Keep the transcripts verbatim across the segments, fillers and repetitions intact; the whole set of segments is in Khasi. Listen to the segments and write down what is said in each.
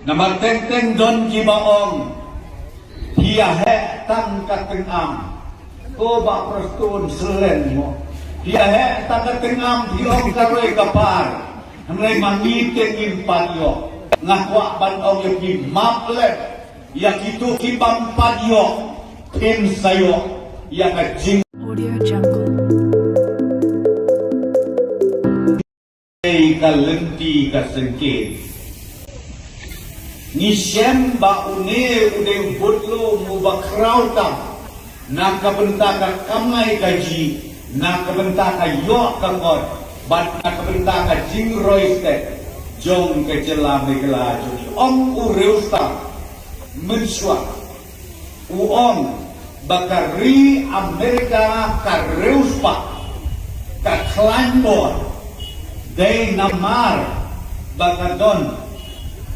Namar teng teng don kiba ong, phi ïa heh tang ka tyngam. Ko Bah Prestone, selen mo. Phi ïa heh tang ka tyngam, phi ong ka roi ka par. Hynrei ma ngi te ngim pat ïoh. Nga kwah ban ong ïa phi, map leh ïa kito ki bym pat ïoh. Phin sa ïoh ïa ka jing Audio Jungle. Ka lynti ka syngkien. Ngi shem ba une u dei u budlum uba khraw tam na ka bynta ka kamai kajih, na ka bynta ka ïoh ka kot, bad na ka bynta ka jingroi stet jong ka jylla Meghalaya jong ngi. Ong u riewstad mynshuwa, u ong ba ka ri Amerika ka riewspah, ka khlaiñ bor, dei namar ba ka don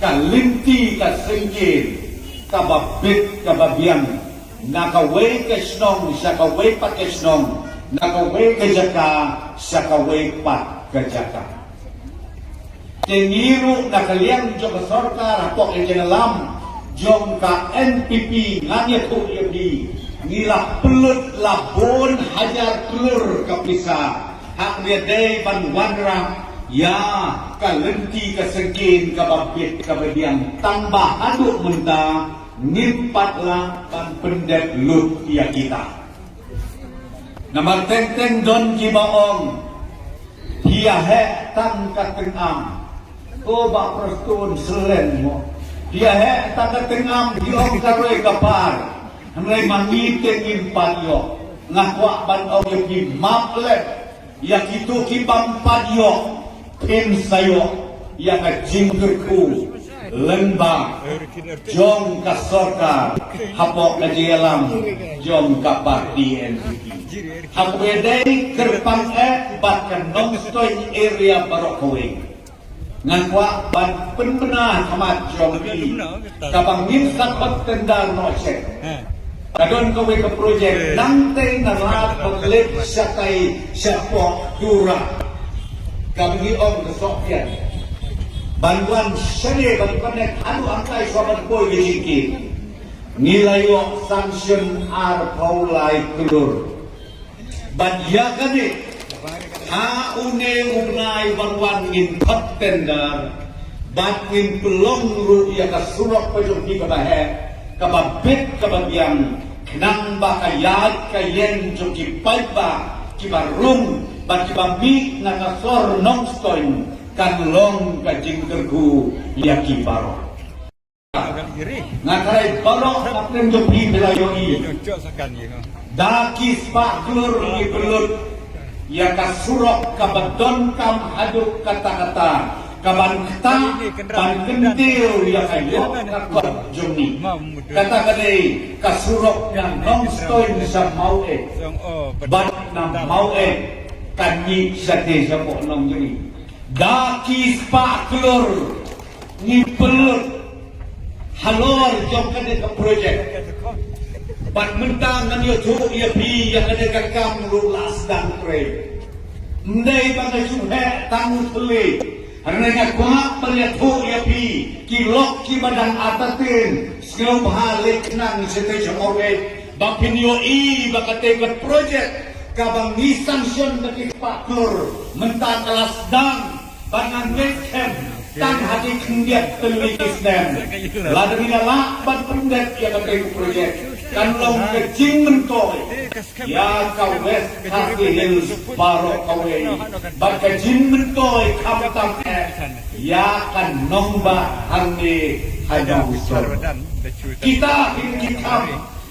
ka lynti ka syngkien kaba bit kaba biang, na kawei ka shnong sha kawei pat ka shnong, na kawei ka jaka sha kawei pat ka jaka. Te ngi ruh na ka liang jong ka sorkar hapoh ka jingïalam jong ka N P P, ngan ïathuh ïa phi, ngi la pynlut la bun hajar klur ka pisa ha kaba ïadei ban wanrah ïa ka lynti ka syngkien kaba bit kaba biang, tangba haduh mynta ngim pat lah ban pyndep lut ïa kita. Namar teng teng don kiba ong, phi ïa heh tang ka tyngam. Ko Bah Prestone, selen mo. Phi ïa heh tang ka tyngam, phi ong ka roi ka par. Hynrei ma ngi te ngim pat ïoh. Nga kwah ban ong ïa phi, map leh ïa kito ki bym pat ïoh. Phin sa ïoh ïa ka jingkyrkhu lyngba jong ka sorkar hapoh ka jingïalam jong ka parti N P P. Ha kaba ïadei kyrpang eh bad ka Nongstoiñ area baroh kawei, nga kwah ban pynbna ha khmat jong phi, kaba ngin sa khot tender noh shen. Ka don kawei ka projek nangtei na Lad Batlit shatai shapoh Tura, kaba ngi ong ka Sohpian, ban wan shane ban connect haduh hangtai shuwa ban poi ka jingkit. Ngi la ïoh sanction arphew lai klur. Bad ïa kane, ha une u bnai ban wan ngin khot tender bad ngin pynlong ruh ïa ka surok ka jong phi kaba heh, kaba bit kaba biang, khnang ba ka ïaid ka ïeng jong ki paidbah kiba rung bad kiba mih na ka sor Nongstoiñ kan long ka jingkyrkhu ïa ki baroh. Nga tharai baroh hapdeng jong phi phi la ïohi. Da ki spah klur ngi pynlut ïa ka surok kaba donkam haduh katta katta, kaban ktah ban kyntiew ïa ka ïoh ka kot jong ngi. Kata ka dei ka surok na Nongstoiñ sha Maweh bad na Maweh kan mih shatei shapoh Nongjri. Da ki spah klur ngi pynlut halor jong kane ka projek. Bad mynta ngan ïathuh ïa phi, ïa kane ka kam ruh la sdang trei. Ym dei ba nga shu heh tang u thylli. Hynrei nga kwah ban ïathuh ïa phi, ki lok kiba dang artatien, sngewbha leit khnang shatei sha Maweh ba phin ïohi ba katei ka projek kaba ngi sanction da ki spah klur mynta ka la sdang. Bad ngan ngeit skhem tang ha ki khyndiat tylli ki snem, lada ngi la lah ban pyndep ïa katei ka projek, kan long ka jingmyntoi ïa ka West Khasi Hills baroh kawei. Bad ka jingmyntoi khamtam eh ïa ka nongbah hangne ha Nongstoiñ. Kita hi ki kam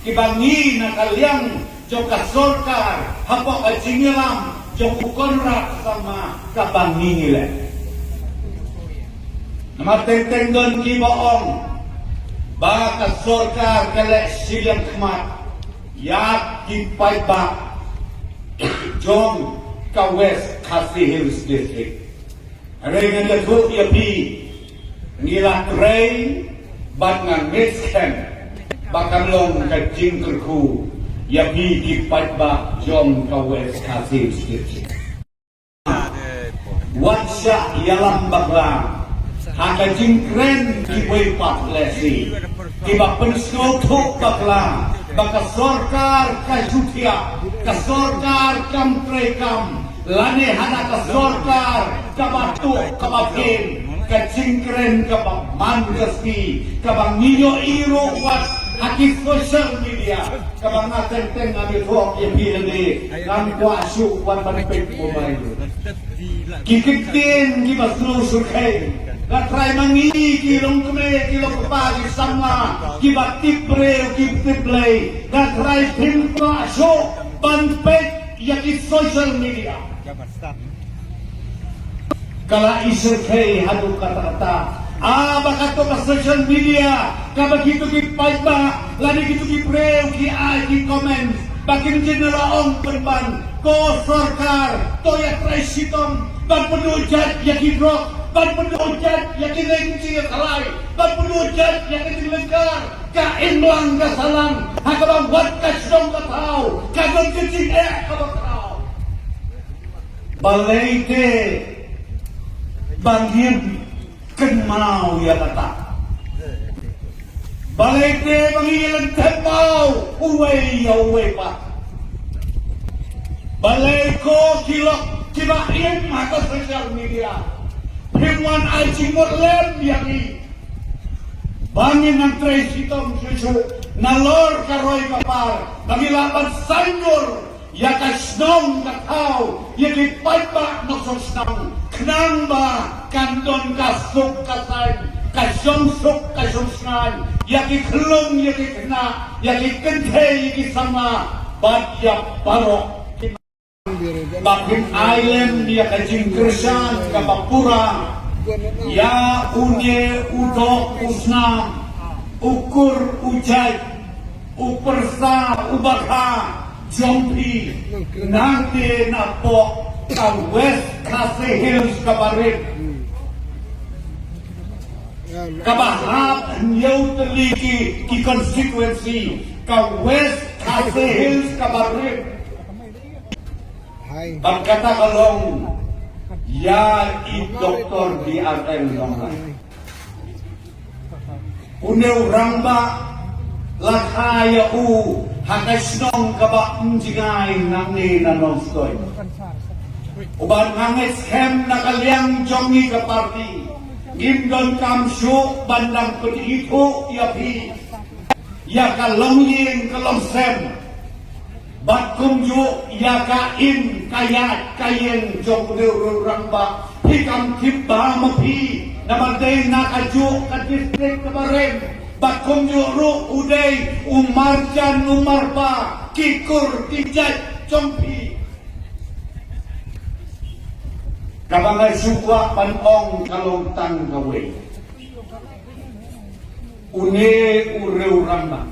kiba ngi na ka liang jong ka sorkar hapoh ka jingïalam jong u Conrad Sangma kaba ngi ngi leh. Namar teng teng don kiba ong ba ka sorkar ka leh shiliang khmat ïa ki paidbah jong ka West Khasi Hills District. Hynrei ngan ïathuh ïa phi, ngi la trei bad nga ngeit skhem ba kan long ka jingkyrkhu ïa phi ki paidbah jong ka West Khasi Hills District. Wat shah ïalam bakla, Ha ka jingkren kiwei pat lehse kiba pynsngewthuh bakla ba ka sorkar ka shu thiah, ka sorkar kam treikam, lane hana ka sorkar kaba tuh kaba phin. Ka jingkren kaba man ka sngi kaba ngi ïohi ruh wat ha ki social media, kaba nga teng teng nga ïathuh ïa phi lade, ngam kwah shuh wat ban peit mobile. Ki ktien kiba sngewsyrkhei. Nga trai ma ngi ki longkmie ki longkpa ki samla kiba tip briew ki tip Blei, nga trai phim kwah shuh ban peit ïa ki social media. Ka la isyrkhei haduh katta katta. Ah, ba kato ka social media kaba kito ki paidbah lane kito ki briew ki ai ki comment ba kin jin la ong pynban, ko sorkar to ïa trai shitom ban pynduh jait ïa ki drok, ban pynduh jait ïa ki leng jingïakhlai, ban pynduh jait ïa ki jinglyngkar. Ka imlang ka sahlang ha kaba wat ka shnong ka thaw ka don ka jingeh kaba khraw. Balei te ba ngim kynmaw ïa kata? Balei te ba ngi lynthem maw uwei ïa uwei pat? Balei ko ki lok kiba im ha ka social media phim wan ai jingmut lem ïa ngi? Ba ngin nang trei shitom shuh shuh nalor ka roi ka par ba ngi lah ban saiñdur ïa ka shnong ka thaw, ïa ki paidbah nongshong shnong, khnang ba kan don ka suk ka saiñ, ka shong suk ka shong saiñ ïa ki khyllung ïa ki khynnah, ïa ki kynthei ïa ki samla bad ïa baroh. Ba phin ai lem ïa ka jingkyrshan kaba pura ïa une u doh u snam, u kur u jait, u pyrsa u bakha jong phi, nangte napoh ka West Khasi Hills kaba rit, kaba hap hynñiew tylli ki, ki constituency, ka West Khasi Hills kaba rit. Bad kata ka long ïa i Doktor D R L Nonglait. Une u rangbah la kha ïa u ha ka shnong kaba ym jngai nangne na Nongstoiñ. Uba nga ngeit skhem na ka liang jong ngi ka party ngim donkam shuh ban dang pynithuh ïa phi ïa ka longïing ka longsem. Bad kumjuh ïa ka im ka ïaid ka ïeng jong u rangbah. Phi kam tip ba ma phi namar dei na kajuh ka district kaba rem. Bad kumjuh ruh u dei u marjan u marpa ki kur ki jait jong phi. Kaba nga shu kwah ban ong ka long tang kawei. Une u rangbah